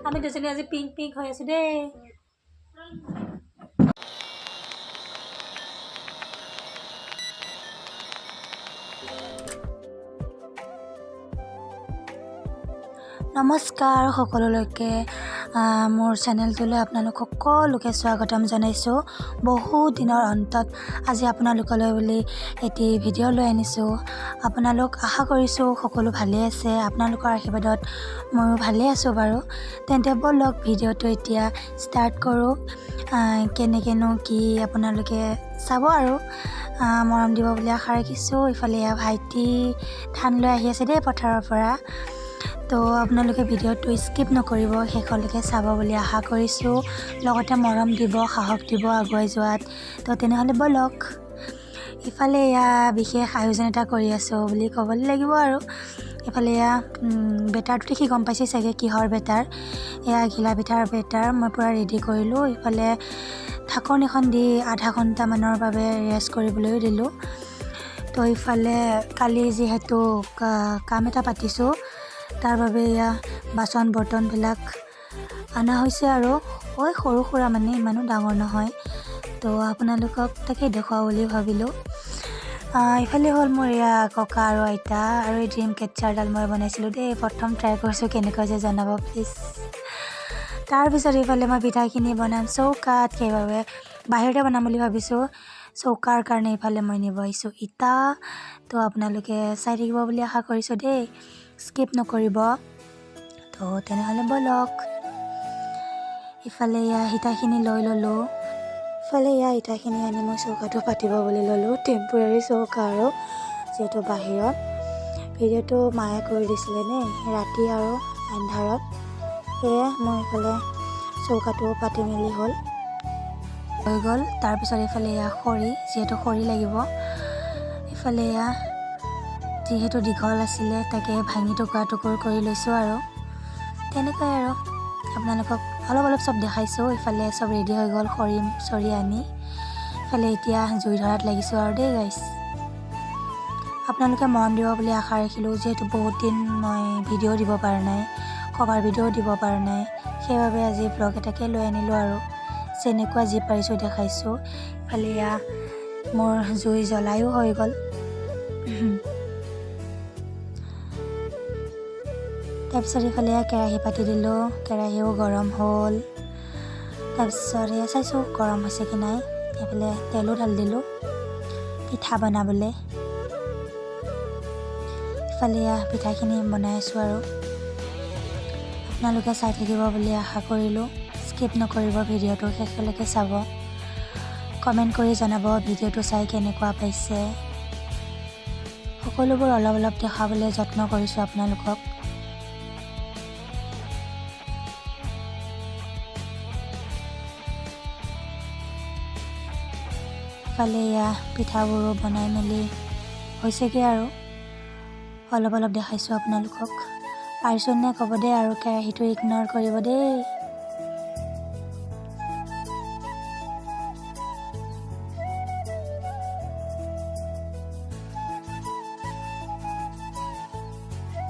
আমি দুজনী আজি পিংক পিংক হৈ আছো দেই। নমস্কাৰ সকলোলৈকে, মোৰ চেনেলটোলৈ আপোনালোক সকলোকে স্বাগতম জনাইছোঁ। বহু দিনৰ অন্তত আজি আপোনালোকলৈ বুলি এটি ভিডিঅ' লৈ আনিছোঁ। আপোনালোক আশা কৰিছোঁ সকলো ভালেই আছে। আপোনালোকৰ আশীৰ্বাদত ময়ো ভালেই আছোঁ বাৰু। তেন্তে ব'লক, ভিডিঅ'টো এতিয়া ষ্টাৰ্ট কৰোঁ। কেনেকৈনো কি আপোনালোকে চাব আৰু মৰম দিব বুলি আশা ৰাখিছোঁ। ইফালে এয়া ভাইটি ধান লৈ আহি আছে দেই পথাৰৰ পৰা। তো আপোনালোকে ভিডিঅ'টো স্কিপ নকৰিব, শেষলৈকে চাব বুলি আশা কৰিছোঁ। লগতে মৰম দিব, সাহস দিব আগুৱাই যোৱাত। তো তেনেহ'লে ব'লক। ইফালে এয়া বিশেষ আয়োজন এটা কৰি আছোঁ বুলি ক'বলৈ লাগিব আৰু। ইফালে এয়া বেটাৰটো দেখি গম পাইছে চাগে কিহৰ বেটাৰ। এয়া ঘিলা পিঠাৰ বেটাৰ মই পূৰা ৰেডি কৰিলোঁ। ইফালে ঢাকন এখন দি আধা ঘণ্টামানৰ বাবে ৰেষ্ট কৰিবলৈও দিলোঁ। তো ইফালে কালি যিহেতু কাম এটা পাতিছোঁ, তাৰ বাবে এয়া বাচন বৰ্তনবিলাক অনা হৈছে আৰু সৰু সুৰা, মানে ইমানো ডাঙৰ নহয়। তো আপোনালোকক তাকে দেখুৱাওঁ বুলি ভাবিলোঁ। ইফালে হ'ল মোৰ এয়া ককা আৰু আইতা। আৰু এই ড্ৰিম কেটচাৰডাল মই বনাইছিলোঁ দেই, প্ৰথম ট্ৰাই কৰিছোঁ, কেনেকুৱা হৈছে জনাব প্লিজ। তাৰপিছত এইফালে মই পিঠাখিনি বনাম চৌকাত, সেইবাবে বাহিৰতে বনাম বুলি ভাবিছোঁ। চৌকাৰ কাৰণে এইফালে মই নিব আহিছোঁ ইটা। তো আপোনালোকে চাই থাকিব বুলি আশা কৰিছোঁ দেই, স্কিপ নকৰিব। তো তেনেহ'লে ব'লক। ইফালে এয়া ইটাখিনি লৈ ল'লোঁ। ইফালে এয়া ইটাখিনি আনি মই চৌকাটো পাতিব বুলি ল'লোঁ, টেম্পৰাৰী চৌকা আৰু যিহেতু বাহিৰত। ভিডিঅ'টো মায়ে কৰি দিছিলে দেই, ৰাতি আৰু আন্ধাৰত। সেয়ে মই এইফালে চৌকাটো পাতি মেলি হৈ গ'ল। তাৰপিছত এইফালে এয়া খৰি, যিহেতু খৰি লাগিব। ইফালে এয়া যিহেতু দীঘল আছিলে, তাকে ভাঙি টুকুৰা টুকুৰ কৰি লৈছোঁ আৰু তেনেকুৱাই আৰু আপোনালোকক অলপ অলপ চব দেখাইছোঁ। ইফালে চব ৰেডি হৈ গ'ল খৰি চৰি আনি। ইফালে এতিয়া জুই ধৰাত লাগিছোঁ আৰু দেই গাইছ। আপোনালোকে মৰম দিব বুলি আশা ৰাখিলোঁ। যিহেতু বহুত দিন মই ভিডিঅ' দিব পৰা নাই, কভাৰ ভিডিঅ' দিব পৰা নাই, সেইবাবে আজি ভ্লগ এটাকে লৈ আনিলোঁ আৰু যেনেকুৱা যি পাৰিছোঁ দেখাইছোঁ। ইফালে এয়া মোৰ জুই জ্বলায়ো হৈ গ'ল। তাৰপিছত ইফালে এয়া কেৰাহী পাতি দিলোঁ, কেৰাহীও গৰম হ'ল। তাৰপিছত এয়া চাইছোঁ গৰম হৈছে কি নাই। এইফালে তেলো ঢালি দিলোঁ পিঠা বনাবলৈ। ইফালে এয়া পিঠাখিনি বনাই আছোঁ আৰু আপোনালোকে চাই থাকিব বুলি আশা কৰিলোঁ। স্কিপ নকৰিব, ভিডিঅ'টো শেষলৈকে চাব। কমেণ্ট কৰি জনাব ভিডিঅ'টো চাই কেনেকুৱা পাইছে। সকলোবোৰ অলপ অলপ দেখাবলৈ যত্ন কৰিছোঁ আপোনালোকক। ইফালে এয়া পিঠাবোৰো বনাই মেলি হৈছেগৈ আৰু অলপ অলপ দেখাইছোঁ আপোনালোকক। পাৰিছোঁ নে ক'ব দেই, আৰু কেৰাহীটো ইগন'ৰ কৰিব দেই।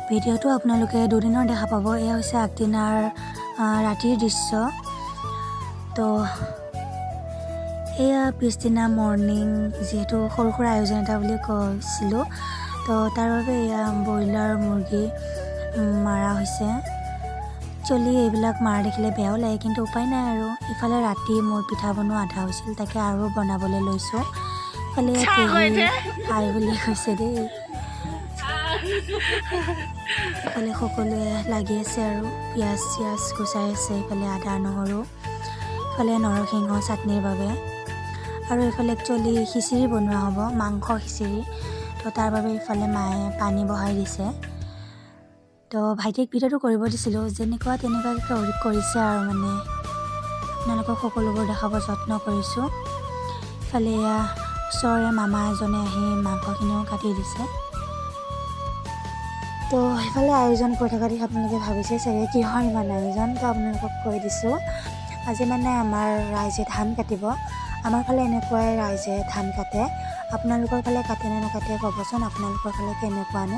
ভিডিঅ'টো আপোনালোকে দুদিনৰ দেখা পাব। এয়া হৈছে আগদিনাৰ ৰাতিৰ দৃশ্য। তো এয়া পিছদিনা মৰ্ণিং, যিহেতু সৰু সুৰা আয়োজন এটা বুলি কৈছিলোঁ, তো তাৰ বাবে এয়া ব্ৰইলাৰ মুৰ্গী মাৰা হৈছে। একচুৱেলি এইবিলাক মাৰা দেখিলে বেয়াও লাগে, কিন্তু উপায় নাই আৰু। ইফালে ৰাতি মোৰ পিঠা বনোৱা আধা হৈছিল, তাকে আৰু বনাবলৈ লৈছোঁ। ইফালে পেহী হাই বুলি কৈছে দেই। ইফালে সকলোৱে লাগি আছে আৰু পিঁয়াজ চিয়াজ গুচাই আছে, ইফালে আদা নহৰু, ইফালে নৰসিংহ চাটনিৰ বাবে। আৰু এইফালে একচুৱেলি খিচিৰি বনোৱা হ'ব, মাংস খিচিৰি। তো তাৰ বাবে ইফালে মায়ে পানী বহাই দিছে। তো ভাইটিক ভিডিঅ'টো কৰিব দিছিলোঁ, যেনেকুৱা তেনেকুৱাকৈ কৰিছে আৰু মানে আপোনালোকক সকলোবোৰ দেখাব যত্ন কৰিছোঁ। ইফালে এয়া ওচৰৰে মামা এজনে আহি মাংসখিনিও কাটি দিছে। তো সেইফালে আয়োজন কৰি থকা দেখি আপোনালোকে ভাবিছে চাগে কিহৰ ইমান আয়োজন। তো আপোনালোকক কৈ দিছোঁ, আজি মানে আমাৰ ৰাইজে ধান কাটিব। আমাৰ ফালে এনেকুৱাই, ৰাইজে ধান কাটে। আপোনালোকৰ ফালে কাটেনে নাকাটে ক'বচোন, আপোনালোকৰ ফালে কেনেকুৱানো?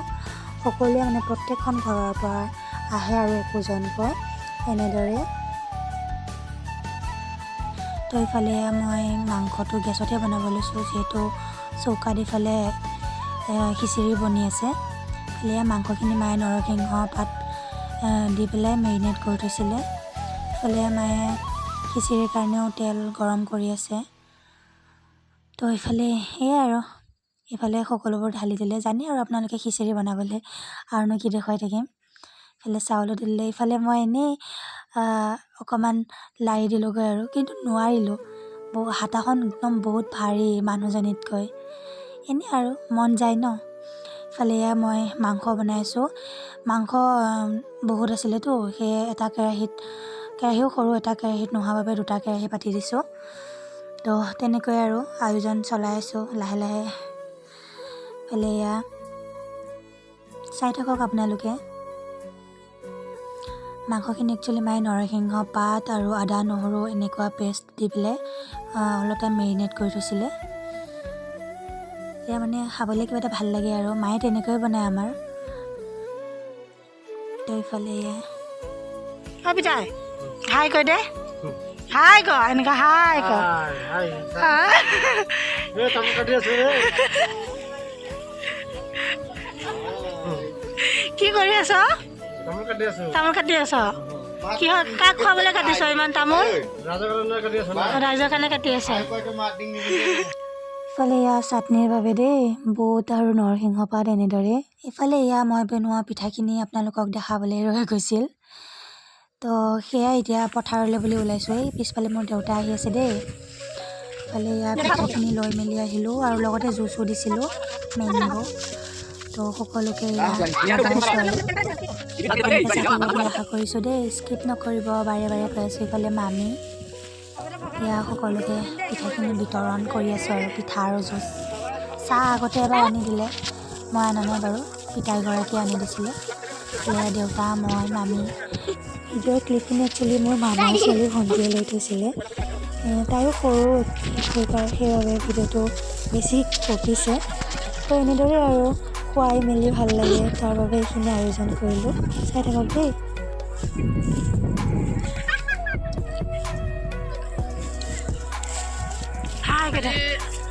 সকলোৱে মানে প্ৰত্যেকখন ঘৰৰ পৰা আহে আৰু একোজনকৈ এনেদৰে। তো ইফালে মই মাংসটো গেছতে বনাব লৈছোঁ, যিহেতু চৌকাত ইফালে খিচিৰি বনি আছে। ইফালে মাংসখিনি মায়ে নৰসিংহ পাত দি পেলাই মেৰিনেট কৰি থৈছিলে। ইফালে মায়ে খিচিৰিৰ কাৰণেও তেল গৰম কৰি আছে। তো ইফালে সেয়াই আৰু ইফালে সকলোবোৰ ঢালি দিলে। জানেই আৰু আপোনালোকে খিচিৰি বনাবলৈ, আৰুনো কি দেখুৱাই থাকিম। ইফালে চাউলো দিলে। ইফালে মই এনেই অকণমান লাৰি দিলোঁগৈ আৰু, কিন্তু নোৱাৰিলোঁ। হাতাখন একদম বহুত ভাৰী মানুহজনীতকৈ। এনেই আৰু মন যায় ন। ইফালে এয়া মই মাংস বনাই আছোঁ। মাংস বহুত আছিলেতো, সেয়ে এটা কেৰাহীত, কেৰাহীও সৰু, এটা কেৰাহীত নোহোৱা বাবে দুটা কেৰাহী পাতি দিছোঁ। তো তেনেকৈ আৰু আয়োজন চলাই আছোঁ লাহে লাহে। ইফালে এয়া চাই থাকক আপোনালোকে। মাংসখিনি একচুৱেলি মায়ে নৰসিংহ পাত আৰু আদা নহৰু এনেকুৱা পেষ্ট দি পেলাই অলপ টাইম মেৰিনেট কৰি থৈছিলে। এতিয়া মানে খাবলৈ কিবা এটা ভাল লাগে আৰু, মায়ে তেনেকৈয়ে বনায় আমাৰ। তো ইফালে এয়া পিতাই হাই কৈ দে, হাই ক, এনেকুৱা হাই ক। হাই এই তামোল কাটি আছো ৰে। কি কৰি আছ? তামোল কাটি আছো। তামোল কাটি আছ? কি হয়, কাক খুৱাবলৈ কাটিছ ইমান তামোল? ৰাইজৰ কাৰণে কাটি আছো। ৰাইজৰ কাৰণে কাটি আছ। ইফালে এয়া চাটনিৰ বাবে দেই, বুট আৰু নৰসিংহ পাত এনেদৰে। ইফালে এয়া মই বনোৱা পিঠাখিনি আপোনালোকক দেখাবলৈ ৰৈ গৈছিল। তো সেয়াই এতিয়া পথাৰলৈ বুলি ওলাইছোঁ। এই পিছফালে মোৰ দেউতা আহি আছে দেই। ইফালে এয়া পিঠাখিনি লৈ মেলি আহিলোঁ আৰু লগতে জুচো দিছিলোঁ মেংগ'। তো সকলোকে এয়া খুৱাইছোঁ আৰু। আপোনালোকে চাই থাকিব বুলি আশা কৰিছোঁ দেই, স্কিপ নকৰিব, বাৰে বাৰে কৈ আছোঁ। ইফালে মামী এয়া সকলোকে পিঠাখিনি বিতৰণ কৰি আছোঁ আৰু, পিঠা আৰু জুচ। চাহ আগতে এবাৰ আনি দিলে, মই আনা নাই বাৰু, পিতাইগৰাকীয়ে আনি দিছিলে। এয়া দেউতা, মই, মামী। ভিডিঅ'ৰ ক্লিপখিনি একচুৱেলি মোৰ মামাৰ ছোৱালী ভণ্টিয়ে লৈ থৈছিলে। তাইও সৰু, সেইবাবে ভিডিঅ'টো বেছি কঁপিছে। তো এনেদৰে আৰু খুৱাই মেলি ভাল লাগে, তাৰ বাবে এইখিনি আয়োজন কৰিলোঁ। চাই থাকক দেই। হাই কৈ দে।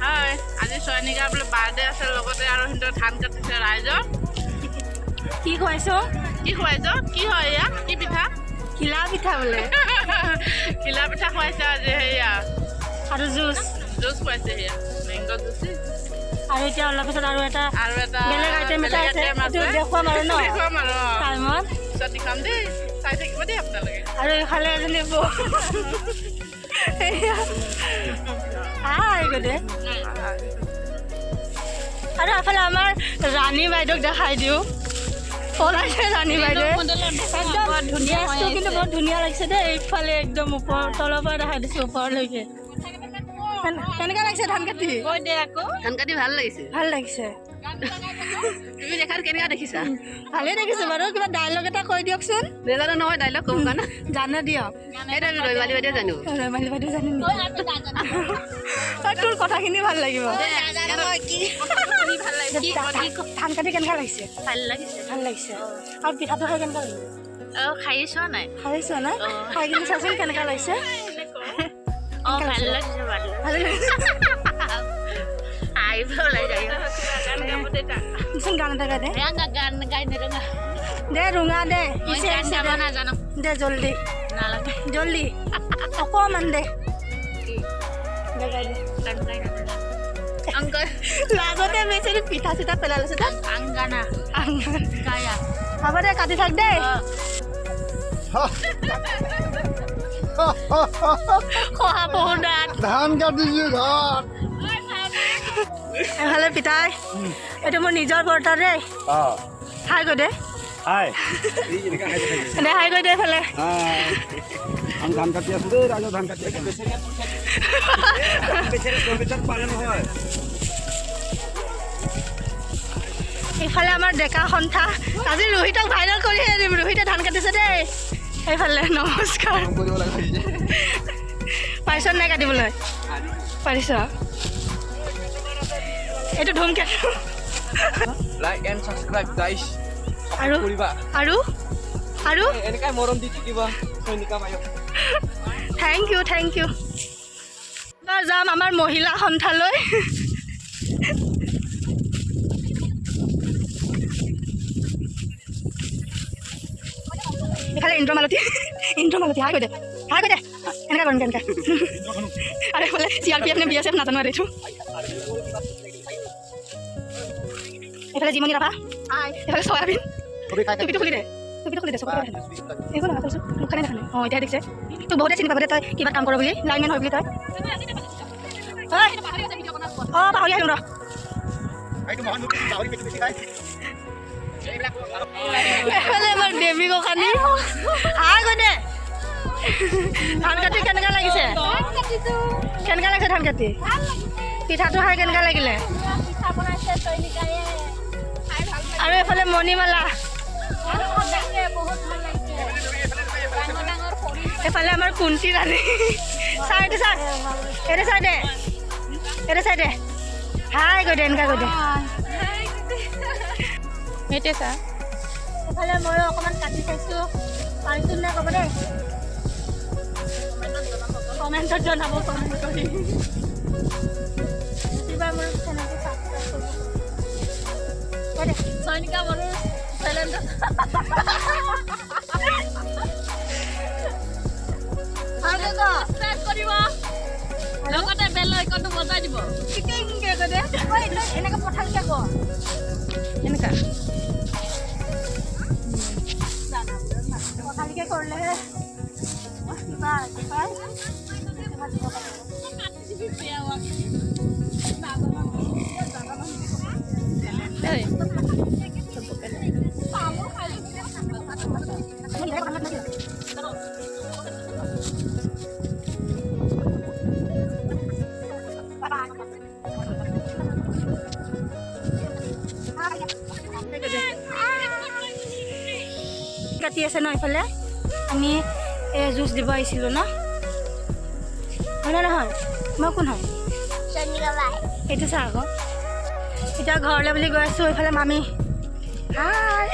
হয়, আজি চয়নিকা বোলে বাৰ্থডে আছে, লগতে আৰু সিহঁতৰ ধান কাটিছে ৰাইজৰ। কি খুৱাইছ? কি খুৱাইছ? কি হয় এয়া? কি পিঠা? ঘিলা পিঠা বোলে। ঘিলা পিঠা খুৱাইছে আজি সেয়া। আৰু জুচ। জুচ খুৱাইছে সেয়া, মেংগ' জুচ। আৰু এতিয়া অলপ পিছত আৰু এটা আৰু এটা বেলেগ আইটেম এটা বেলেগ আছে, আইটেম সেইটো আছে। দেখুৱাম আৰু ন? দেখুৱাম আৰু, অ। টাইমত পিছত দেখাম দেই, চাই থাকিব দেই আপোনালোকে। আৰু এইফালে এজনী বৌ। হাই কৈ দে। আৰু এফালে আমাৰ ৰাণী বাইদেউক দেখাই দিওঁ। ওলাইছে ৰাণী বাইদেউ। একদম ড্ৰেছটো কিন্তু বৰ ধুনীয়া লাগিছে দেই। এইফালে একদম ওপৰ তলৰ পৰা দেখাই দিছোঁ ওপৰলৈকে। কেনেকুৱা লাগিছে ধান কাটি? ধান কাটি ভাল লাগিছে। ভাল লাগিছে। তুমি দেখাত কেনেকুৱা দেখিছা? ভালেই দেখিছো বাৰু। কিবা ডাইলগ এটা কৈ দিয়কচোন। নাজানো নহয় ডাইলগ ক'ব কাৰণে। জানে দিয়ক। সেইটো আমি ৰৈমালী বাইদেউ জানো। ৰৈমালী বাইদেউ জানে নেকি? ঐ, তোৰ কথাখিনি ভাল লাগিব। ধান কাটি কেনেকুৱা লাগিছে? ভাল লাগিছে। ভাল লাগিছে। আৰু পিঠাটো খাই কেনেকুৱা লাগিছে? অ, খাই চোৱা নাই। খাই চোৱা নাই? খাই কিনে চাচোন কেনেকুৱা লাগিছে। অ, ভাল লাগিছে, ভাল। ভাল লাগিছে। আহিব ওলাই যায়। দেচোন গান এটা গাই দে। গান গাই নেৰঙা। দে ৰুঙা দে। মই ইছে গান ইছে গাব দে। নাজানো। দে জল্দি। নালাগে। জল্দি অকণমান দে। দে গাই দে। গান গাই নাজানো। অংক লাজতে বেছি পিঠা চিঠা পেলাই লৈছে তাত। আংগানা গায়া। হ'ব দে, কাটি থাক দেই। শহা পহুৰ দাঁত। ধান কাটিছো ধান। এইফালে পিতাই, এইটো মোৰ নিজৰ বৰ্তা দেই। হাই কৈ দে। হাই। দে হাই কৈ দে এইফালে। আমি ধান কাটি আছো দেই, ৰাইজৰ ধান কাটি আছো। নহয়। এইফালে আমাৰ ডেকা সন্থা। আজি ৰোহিতক ভাইৰেল কৰিহে দিম। ৰোহিতে ধান কাটিছে দেই। এইফালে নমস্কাৰ। পাৰিছ নাই কাটিবলৈ? পাৰিছ? এইটো ধুমকেতু। লাইক এণ্ড ছাবস্ক্ৰাইব গাইছ। আৰু কৰিবা। আৰু আৰু এনেকাই মৰম দি থাকিবা Chayanika bike. Thank U, thank U. এবাৰ যাম আমাৰ মহিলা সন্থালৈ। এইফালে ইন্দ্ৰমালতী, ইন্দ্ৰমালতী, হাই কৈ দে, হাই কৈ দে, এনেকুৱা কৰিম কেনেকৈ। আৰু এইফালে চিআৰপিএফ নে বিএছএফ নাজানো আৰু এইটো। এইফালে জিমনি ৰাভা, এইফালে চয়াবিন। টুপিটো খুলি দে, টুপিটো খুলি দে, চকুটো দেখা নাই। একো নহয়, কৈছোঁ মুখখনে দেখা নাই। অঁ, এতিয়া দেখিছে। তোক বহুতে চিনি পাব দে, তই কিবা কাম কৰ বুলি, লাইনমেন হয় বুলি তই। ঐ, অঁ, পাহৰি আহিলোঁ ৰ। এইফালে আমাৰ দেৱী গোসানী, হাই কৈ দে। ধান কাটি কেনেকুৱা লাগিছে? কেনেকুৱা লাগিছে ধান কাটি? পিঠাটো খাই কেনেকুৱা লাগিলে? আৰু এইফালে মণিমালা, এইফালে আমাৰ কুন্তি ৰাণী। চাই এইটো চা, এইটো চাই দে, এইটো চাই দে, হাই কৈ দে, এনেকুৱা কৈ দে। সেইটোৱে চা। এইফালে ময়ো অকণমান কাটি চাইছোঁ, পাৰিছোঁ নাই ক'ব দেই, কমেণ্টত জনাব, কমেণ্ট কৰি। কিবা মোৰ চেনেলটো ছাবস্ক্ৰাইব কৰিব কৈ দে। চয়নিকা বড়োৰ চেনেলটো ছাবস্ক্ৰাইব কৰিব, লগতে বেল আইকনটো বজাই দিব। টিকিংকে কৈ দে। ঐ, তই এনেকৈ পঠালকে ক, এনেকুৱা পঠালিকে কৰিলেহে কিবা কি কয় কিবা দিব পাৰিব। কাটি আছে ন এইফালে। আমি এই জুচ দিব আহিছিলোঁ ন, হয়নে নহয়? মই কোন হয়? এইটো চা আকৌ। এতিয়া ঘৰলৈ বুলি গৈ আছোঁ। এইফালে মামী, হাই।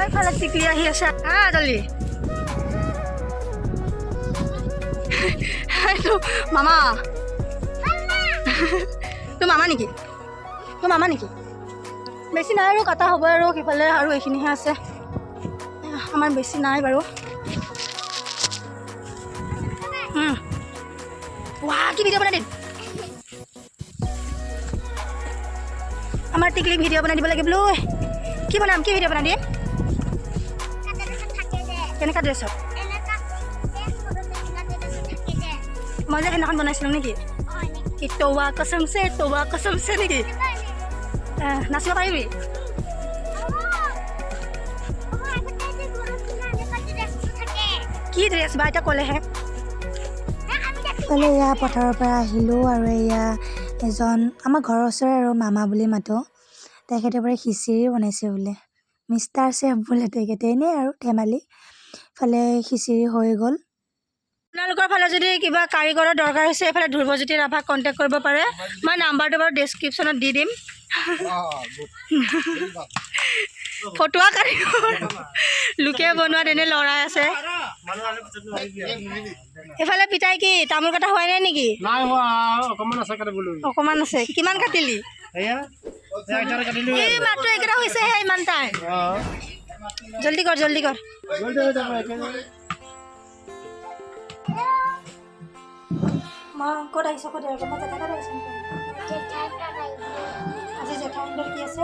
এইফালে টিকলি আহি আছে। হা জল্দি, এইটো মামা, তোৰ মামা নেকি? তোৰ মামা নেকি? বেছি নাই আৰু কাটা হ'ব আৰু সিফালে আৰু এইখিনিহে আছে আমাৰ, বেছি নাই বাৰু। ৱা, কি ভিডিঅ' বনাই দিম? আমাৰ টিকলিক ভিডিঅ' বনাই দিব লাগে বোলো। কি বনাম, কি ভিডিঅ' বনাই দিম? কেনেকুৱা ড্ৰেছত? মই যে সেইদিনাখন বনাইছিলোঁ নেকি? কি তৌবা কচমছে, তৌবা কচমছে নেকি? নাচিব পাৰিবি? কি ড্ৰেছ বা এতিয়া ক'লেহে। ইফালে এয়া পথাৰৰ পৰা আহিলোঁ আৰু এয়া এজন আমাৰ ঘৰৰ ওচৰৰে আৰু মামা বুলি মাতোঁ, তেখেতে পৰা খিচিৰি বনাইছে বোলে, মিষ্টাৰ চেফ বোলে তেখেতে, এনেই আৰু ধেমালি। ইফালে খিচিৰি হৈ গ'ল। আপোনালোকৰ ফালে যদি কিবা কাৰিকৰৰ দৰকাৰ হৈছে, এইফালে ধ্ৰুৱজ্যোতি ৰাভাক কণ্টেক্ট কৰিব পাৰে। মই নাম্বাৰটো বাৰু ডেছক্ৰিপশ্যনত দি দিম। ফটোৱা কাৰিকৰ, লোকে বনোৱাত এনেই লৰাই আছে। এইফালে পিতাই কি তামোল কটা হোৱাই নাই নেকি? নাই হোৱা, অকণমান আছে কাটিবলৈ। অকণমান আছে। কিমান কাটিলি? সেয়া একটা কাটিলো। এই মাত্ৰ এইকেইটা হৈছেহে, ইমান টাইম। জল্দি কৰ, জল্দি কৰ। মই ক'ত আহিছোঁ? ক'ত আহিছোঁ? মই জেঠাই তাত আহিছোঁ। আজি জেঠাইহঁতৰ কি আছে?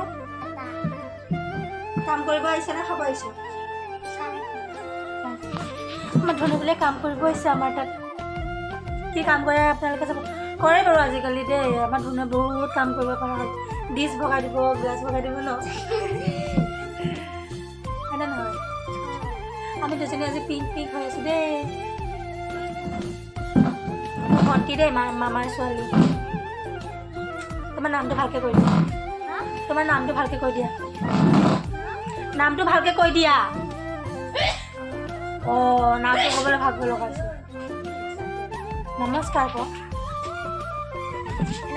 কাম কৰিব আহিছে নে খাব আহিছে? আমাৰ ধনু বোলে কাম কৰিব আহিছে আমাৰ তাত। কি কাম কৰে আপোনালোকে চাব। কৰে বাৰু আজিকালি দেই, আমাৰ ধনুৱে বহুত কাম কৰিব পৰা হ'ল। ডিছ ভগাই দিব, গ্লাছ ভগাই দিব ন, হয়নে নহয়? আমি দুজনী আজি পিংক পিংক হৈ আছোঁ দেই। মোৰ ভণ্টি দেই, মামাৰ ছোৱালী। তোমাৰ নামটো ভালকৈ কৈ দিয়া, তোমাৰ নামটো ভালকৈ কৈ দিয়া, নামটো ভালকৈ কৈ দিয়া। অঁ, নামটো ক'বলৈ ভাবিব লগাইছে। নমস্কাৰ ক।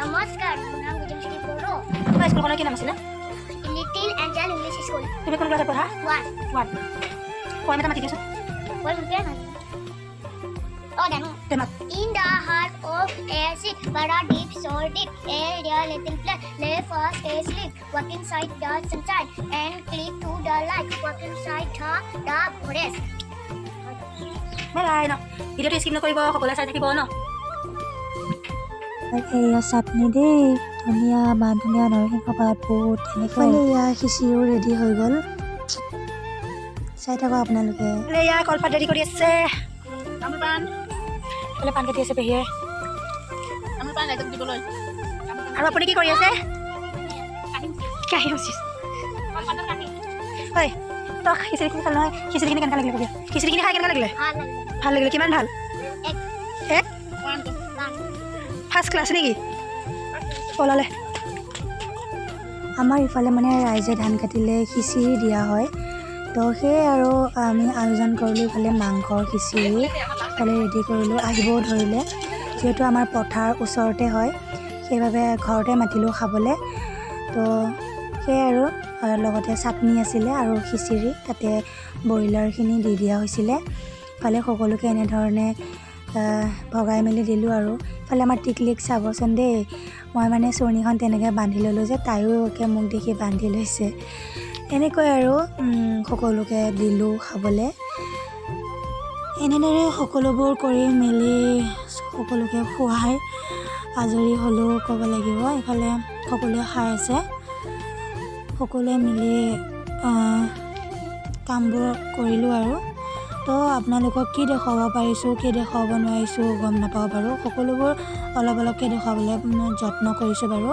নমস্কাৰ, মোৰ নাম বিজয়শ্ৰী বড়ো। তোমাৰ স্কুলখনৰ কি নাম আছিলে? Little Angel English school. তুমি কোন ক্লাছত পঢ়া? ওৱান। ওৱান। পয়েম এটা মাতি দিয়াচোন। Oh, জানো। দে মাত। In the heart of a sea, but a deep, so deep, a dear little fly lay fast asleep. Walk inside the sunshine and click to the light. Walk inside the forest. Bye bye ন। ভিডিঅ'টো skip নকৰিব, সকলোৱে চাই থাকিব ন। এয়া চাটনি দেই, ধনিয়া, মান ধনিয়া, নৰসিংহ পাত, বুট তেনেকৈ। এয়া খিচিৰিও ৰেডি হৈ গ'ল, চাই থাকক আপোনালোকে। এয়া কলপাত ৰেডি কৰি আছে। তামোল পাণ। এইফালে পাণ কাটি আছে পেহীয়ে। তামোল পাণ ৰাইজক দিবলৈ। আৰু আপুনি কি কৰি আছে? কাহি মচিছে। হয়, তই খিচিৰিখিনি খাল নহয়? খিচিৰিখিনি কেনেকুৱা লাগিলে কবি। খিচিৰিখিনি খাই কেনেকুৱা লাগিলে? ভাল লাগিলে। ভাল লাগিলে। কিমান ভাল? এক। এক? ওৱান। ওৱান। ফাৰ্ষ্ট ক্লাছ নেকি? ওলালে। আমাৰ ইফালে মানে ৰাইজে ধান কাটিলে খিচিৰি দিয়া হয়। তো সেয়ে আৰু আমি আয়োজন কৰিলোঁ। ইফালে মাংসৰ খিচিৰি ইফালে ৰেডি কৰিলোঁ, আহিবও ধৰিলে। যিহেতু আমাৰ পথাৰ ওচৰতে হয়, সেইবাবে ঘৰতে মাতিলোঁ খাবলৈ। তো সেয়াই আৰু লগতে চাটনি আছিলে আৰু খিচিৰি, তাতে ব্ৰইলাৰখিনি দি দিয়া হৈছিলে। ইফালে সকলোকে এনেধৰণে ভগাই মেলি দিলোঁ। আৰু ইফালে আমাৰ টিকলিক চাবচোন দেই। মই মানে চুৰণিখন তেনেকৈ বান্ধি ল'লোঁ যে তাইও একে মোক দেখি বান্ধি লৈছে। এনেকৈ আৰু সকলোকে দিলোঁ খাবলৈ। এনেদৰে সকলোবোৰ কৰি মেলি সকলোকে খুৱাই আজৰি হ'লেও ক'ব লাগিব। ইফালে সকলোৱে খাই আছে। সকলোৱে মিলি কামবোৰ কৰিলোঁ। আৰু তো আপোনালোকক কি দেখুৱাব পাৰিছোঁ, কি দেখুৱাব নোৱাৰিছোঁ গম নাপাওঁ বাৰু। সকলোবোৰ অলপ অলপকৈ দেখুৱাবলৈ যত্ন কৰিছোঁ বাৰু।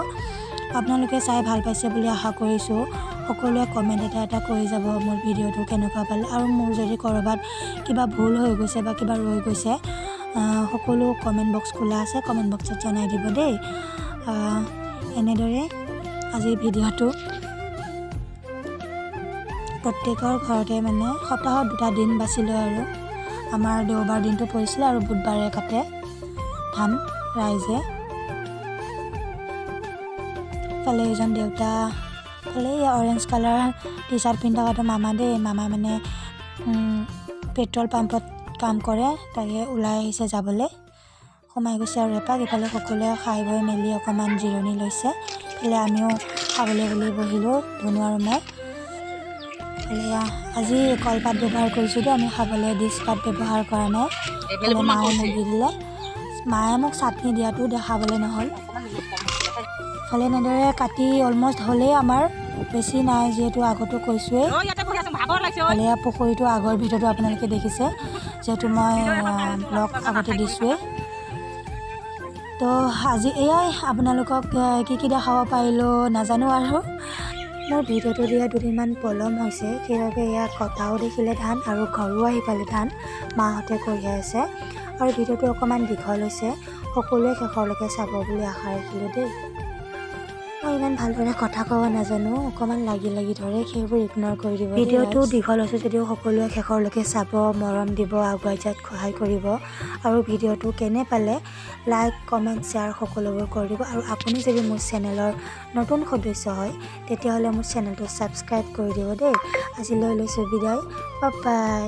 আপোনালোকে চাই ভাল পাইছে বুলি আশা কৰিছোঁ। সকলোৱে কমেণ্ট এটা এটা কৰি যাব মোৰ ভিডিঅ'টো কেনেকুৱা পালে। আৰু মোৰ যদি ক'ৰবাত কিবা ভুল হৈ গৈছে বা কিবা ৰৈ গৈছে, সকলো কমেণ্ট বক্স খোলা আছে, কমেণ্ট বক্সত জনাই দিব দেই। এনেদৰে আজিৰ ভিডিঅ'টো। প্ৰত্যেকৰ ঘৰতে মানে সপ্তাহত দুটা দিন বাছি লয় আৰু আমাৰ দেওবাৰ দিনটো পৰিছিলে আৰু বুধবাৰে কাটে ধান ৰাইজে। ইফালে এজন দেউতা, ইফালে এই অৰেঞ্জ কালাৰ টি চাৰ্ট পিন্ধি থকাটো মামা দেই। মামা মানে পেট্ৰল পাম্পত কাম কৰে। তাকে ওলাই আহিছে যাবলৈ, সোমাই গৈছে আৰু এপাক। ইফালে সকলোৱে খাই বৈ মেলি অকণমান জিৰণি লৈছে। ইফালে আমিও খাবলৈ বুলি বহিলোঁ, ধুনু আৰু মই। ইফালে এয়া আজি কলপাত ব্যৱহাৰ কৰিছোঁ দেই আমি খাবলৈ, ডিছপাত ব্যৱহাৰ কৰা নাই। ইফালে মায়ে মোক দি দিলে। মায়ে মোক চাটনি দিয়াটো দেখাবলৈ নহ'ল। ইফালে এনেদৰে কাটি অলমষ্ট হ'লেই আমাৰ, বেছি নাই যিহেতু আগতো কৈছোঁৱেই। ইফালে এয়া পুখুৰীটো আগৰ ভিডিঅ'টো আপোনালোকে দেখিছে, যিহেতু মই ব্লগ আগতে দিছোঁৱেই। তো আজি এয়াই। আপোনালোকক কি কি দেখাব পাৰিলোঁ নাজানো। আৰু মোৰ ভিডিঅ'টো দিয়া দুদিনমান পলম হৈছে, সেইবাবে এয়া কটাও দেখিলে ধান আৰু ঘৰো আহি পালে। ধান মাহঁতে কঢ়িয়াই আছে আৰু ভিডিঅ'টো অকণমান দীঘল হৈছে। সকলোৱে শেষৰলৈকে চাব বুলি আশা ৰাখিলোঁ দেই। মই ইমান ভালদৰে কথা ক'ব নাজানো, অকণমান লাগি লাগি ধৰে, সেইবোৰ ইগন'ৰ কৰি দিব। ভিডিঅ'টো দীঘল হৈছে যদিও সকলোৱে শেষৰলৈকে চাব, মৰম দিব, আগুৱাই যোৱাত সহায় কৰিব। আৰু ভিডিঅ'টো কেনে পালে লাইক, কমেণ্ট, শ্বেয়াৰ সকলোবোৰ কৰি দিব। আৰু আপুনি যদি মোৰ চেনেলৰ নতুন সদস্য হয়, তেতিয়াহ'লে মোৰ চেনেলটো ছাবস্ক্ৰাইব কৰি দিব দেই। আজিলৈ লৈছোঁ বিদায়, বাই।